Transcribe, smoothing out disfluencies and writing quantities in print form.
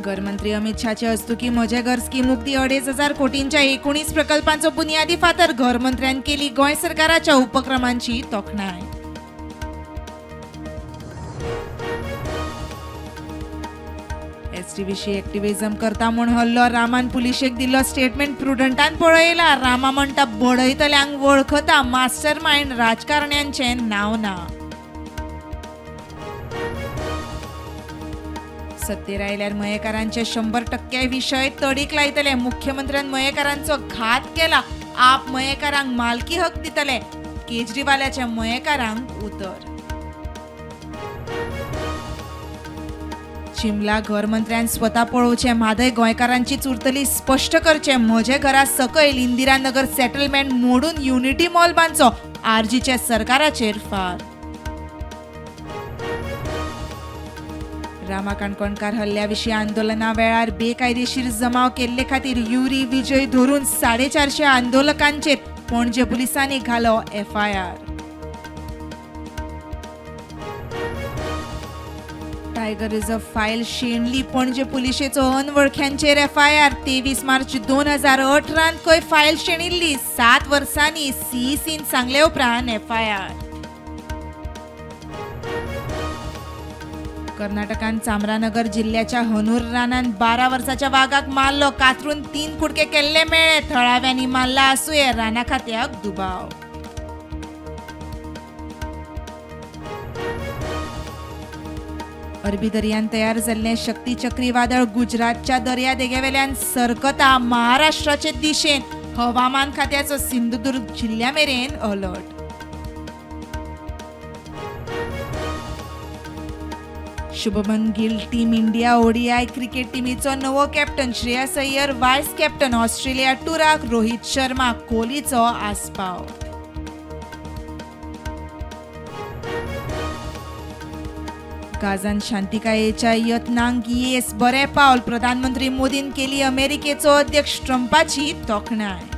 घरमंत्री अमित शाहचे हस्तुकी म्हजें घर स्कीम उक्ती. 2,500 कोटींच्या 19 प्रकल्पांचो बुनियादी फातर. घरमंत्र्यान केली गोंय सरकाराच्या उपक्रमांची तोखणाय. एसटी विशीं एक्टिविजम करता म्हूण हल्लो. रामान पुलिशेक दिल्लो स्टेटमेंट प्रुडंटान पळयला. रामा म्हणटा बडयतल्यांक वळखता, मास्टर मायंड राजकारण्यांचें नांव ना. सत्तेर आयल्यार मयेकारांचे 100% विशय तडीक लायतले. मुख्यमंत्र्यान मयेकारांचो घात केला. आप मयेकारांक मालकी हक दितले. केजरीवालाच्या मयेकारांक उतर. शिमला घरमंत्र्यान स्वता पळोवचें, म्हादय गोंयकारांचीच उरतली स्पश्ट करचें. म्हजे घरा सकयल इंदिरा नगर सेटलमेंट मोडून युनिटी मॉल बांदचो. आरजीचे सरकाराचेर फार. रामा काणकोणकार हल्ल्याविशीं आंदोलना वेळार बेकायदेशीर जमाव केल्ले खातीर युरी विजय धरून 450 आंदोलकांचेर पणजे पुलिसांनी घालो एफआयआर. टायगर रिझर्व फायल शेणली. पणजे पुलिशेचो अनवळख्यांचेर एफआयआर. 23 मार्च 2018 खंय फायल शेणिल्ली. 7 वर्सांनी सीईसीन सांगले उपरांत एफआयआर. कर्नाटकान चामरानगर जिल्ल्याच्या हनूर रानान 12 वर्साच्या वागाक मारलो. कातरून 3 कुडके केल्ले मेळ्ळे. थळाव्यांनी मारला आसुये, राना खात्याक दुबाव. अरबी दर्यान तयार जाल्लें शक्ती चक्रीवादळ गुजरातच्या दर्यादेगेवेल्यान सरकता महाराष्ट्राचे दिशेन. हवामान खात्याचो सिंधुदुर्ग जिल्ल्या मेरेन alert. Shubman Gill team India ODI cricket टिमीचो नवो captain. Shreyas Iyer vice captain. Australia टुराक रोहित शर्मा, कोहलीचो आस्पाव. गाझान शांतिकायेच्या यत्नांक येस, बरें पावल. प्रधानमंत्री मोदीन केली अमेरिकेचो अध्यक्ष ट्रंपाची तोखणाय.